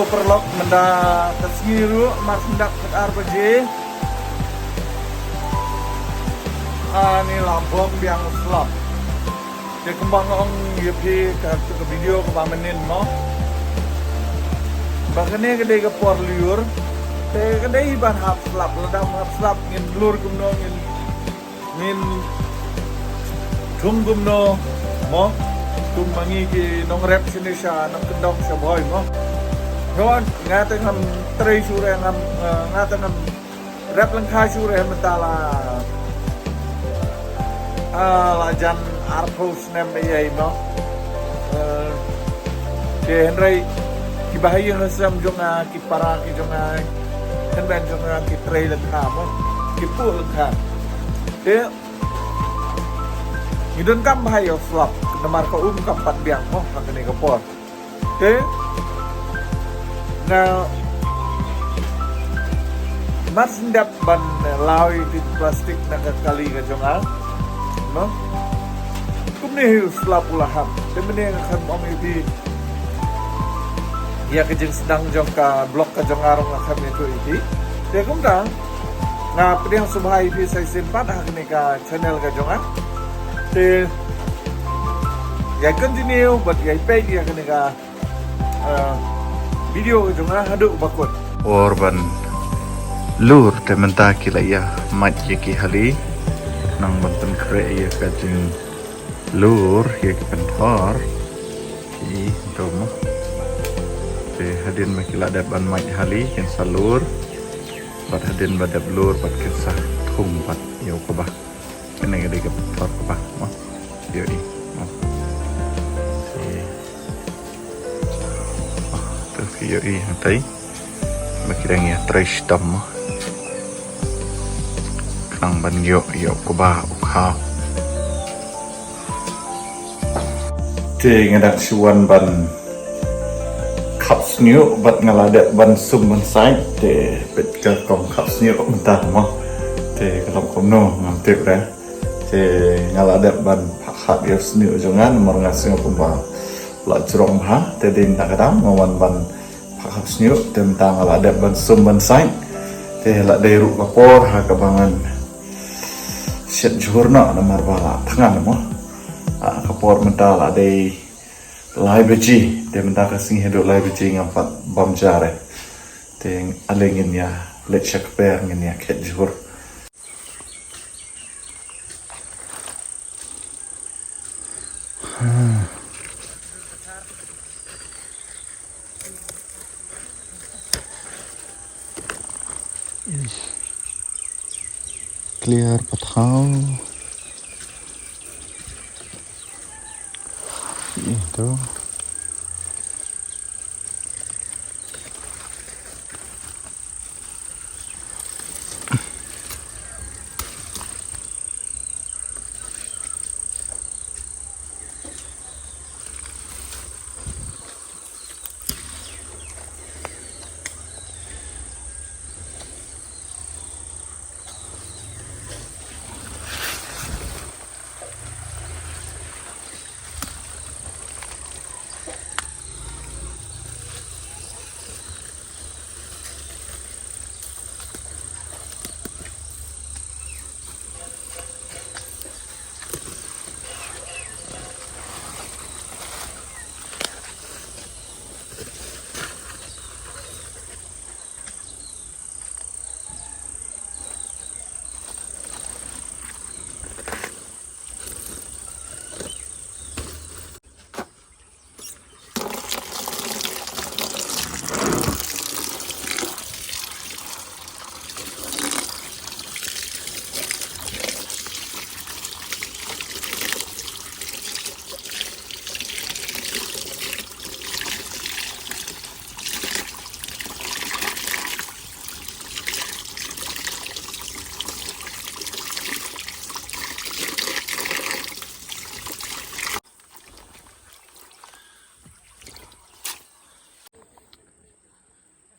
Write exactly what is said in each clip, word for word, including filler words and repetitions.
Paralok, mynta ka sngi ruh mar sngap khatar baje. Ani la bom biang slap. Te kumba nga ong ïa phi ka, ka video kaba mynnin mo, ba kane ka dei ka por lyiur. Te ka dei ban hap slap, lada hap slap ngin lur kumno, ngin ngin thung kumno mo, kum ma ngi ki nongrep shane sha Nongkyndong sha Bhoi mo. Nga wan, nga te ngam trei shuh re, ngam, eh, nga te ngam rep lyngkha shuh re mynta la, ah, la jan arphew snem ïa mo. Eh, te hynrei kiba ha ïing ha sem jong nga, ki para ki jong nga, hynmen jong nga ki trei lyngkha mo, ki puh lyngkha. Te ngi donkam bha ïa u slap namar ka um kam pat biang mo ha kane ka por. Te nga mar sngap ban law ïa ki plastik na ka kali ka jong nga mo. Kumne hi u slap u la hap. Te mynne nga khlem ong ïa phi ïa ka jingsdang jong ka vlog ka jong nga ruh nga khlem ïathuh ïa phi. Te kumta nga pdiang sngewbha ïa phi sa shisien pat ha kane ka channel ka jong nga. Te ïa continue bad ïa peit ïa kane ka, eh, video ka jong nga haduh ba kut. Por ban lur te mynta ki la ïa mait ïa ki hali. Nang ban pynkhreh ïa ka jinglur ïa ki pynthor. Ki to mo. Te hadien ba ki la dep ban mait hali kin sa lur. Bad hadien ba dep lur bad kin sa thung bad ïa u kba. Kane ka dei ka pynthor kba mo. Ïohi mo. Te, oh, to phi ïohi hangtai ba ki dang ïa trei shitom mo. Khnang ban ïoh ïa u kba u khaw. Te nga dang shu wan ban khap sniuh bad nga la dep ban sum ban sait, te peit ka kong khap sniuh mynta mo. Te ka long kumno ngam tip re. Te nga la dep ban phah khap ïa u sniuh jong nga namar nga sngew kumba la jrong bha, te dei na ka daw nga wan ban phah khap sniuh, te mynta nga la dep ban sum ban sait. Te la dei ruh ka por ha kaba ngan shet jhur noh namar ba la thngan mo. Ah, ka por mynta la dei lai baje, te mynta ka sngi haduh lai baje ngam pat bam ja re. Te ale ngin ïa leit sha kper ngin ïa khet jhur. Clear pathaw. Ito.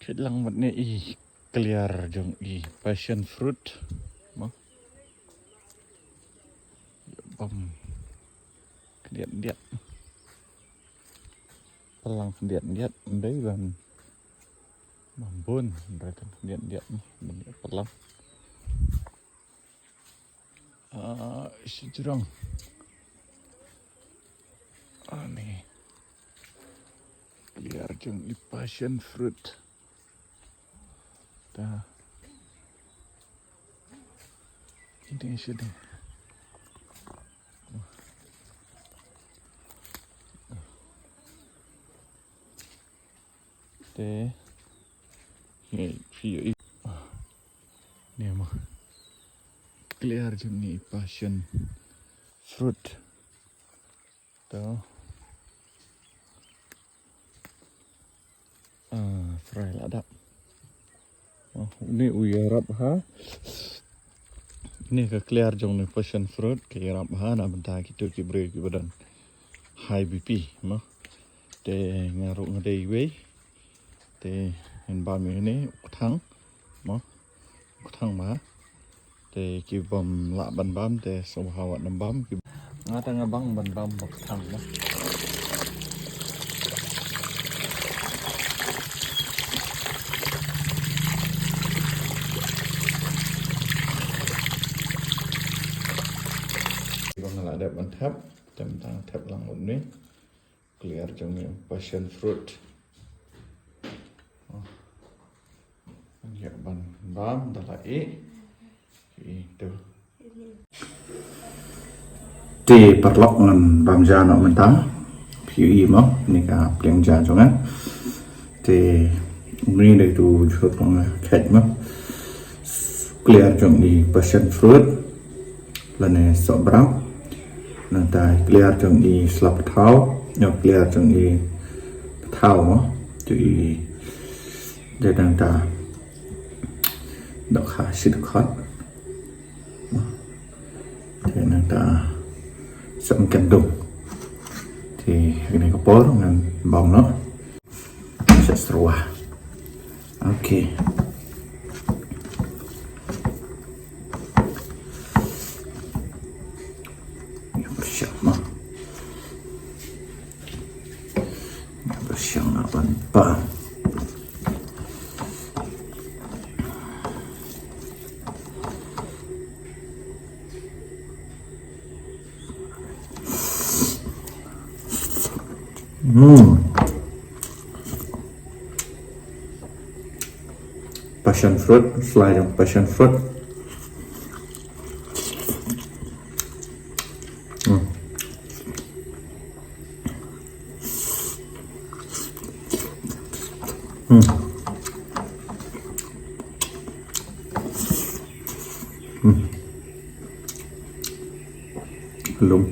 Khet lang bad ne i kliar jong i passion fruit. Mo. Bam. Khyndiat khyndiat. Palang khyndiat khyndiat. Ndai ban Mambun, mereka diat-diat ni, diat pelang. Ah, sejrong. Ah, ni. Biar jong i passion fruit. Ta. Ini sini. Te. Ni, phi ïohi. Ni mo. Kliar jong i passion fruit. To. Ah, fry la dap. Oh, ni u ïarap ha. Ni ka kliar jong ni passion fruit ka ïarap ha na bynta kito ki briew kiba don high B P mo. Te nga ruh nga dei wei. Te ngan bam ïa kane u kthang mo. U kthang ba. Te ki bym lah ban bam te sngewbha wat nym bam ki. Nga te nga bang ban bam ba kthang mo. Ki bang lah dep ban thep, te mynta thep lang ut ni. Kliar jong i passion fruit. Oh. Ïa ban bam da la i. I tu. Te paralok ngan bam ja noh mynta. Phi ïohi mo, ni ka pliang ja jong nga. Te ni dei tu jhut nga khet mo. Kliar jong i passion fruit. Lane sohbrau. Nangta kliar jong i slap thaw, ïa kliar jong i thaw mo. Tu i de nangta dok ha shi dkhot. Te nangta sam kendung. Te kane ka por ngan bam noh. Sa srwa. Okay. Ïa pyrshang ma. Ïa pyrshang na ban pa. Hmm. Passion fruit, slice of passion fruit. Hmm. Hmm. Hmm. Lum.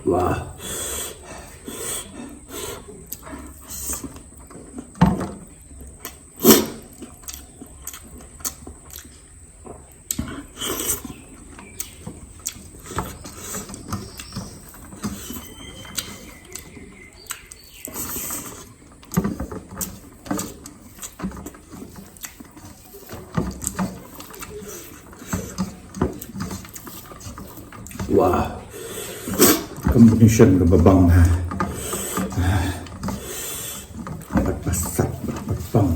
Wah. Wah. Combination ka babang. Bad basap, bad babang.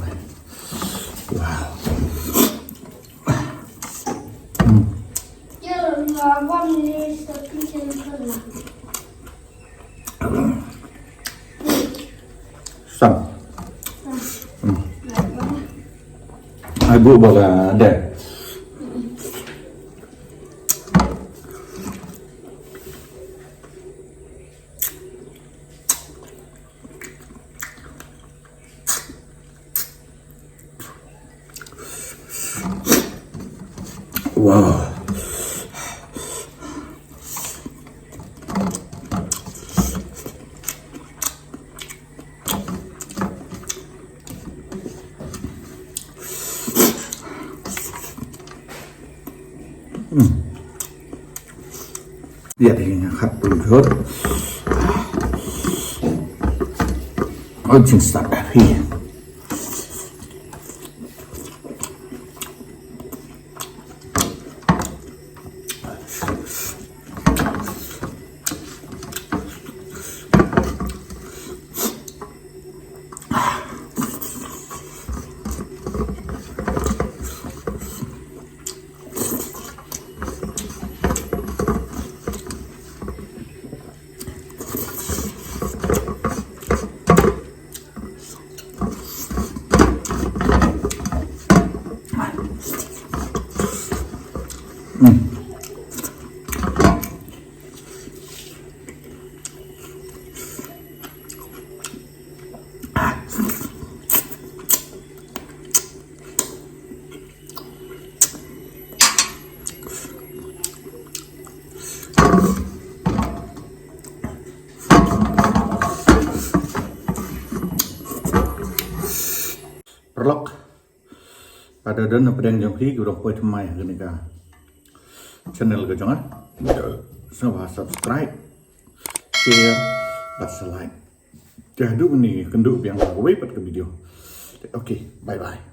Wow. Sam. Hmm. Agu bala deh. Wow. Hmm. Ïa dei nga khat pul jot. Oi jingstad dah hi. Paralok, pat don na pdeng jong phi kiba dang poi thymmai ha kane ka channel ka jong nga, sngewbha subscribe, share bad sa like. Te haduh mynne ngin ïakynduh biang ha kawei pat ka video. Okay, bye bye.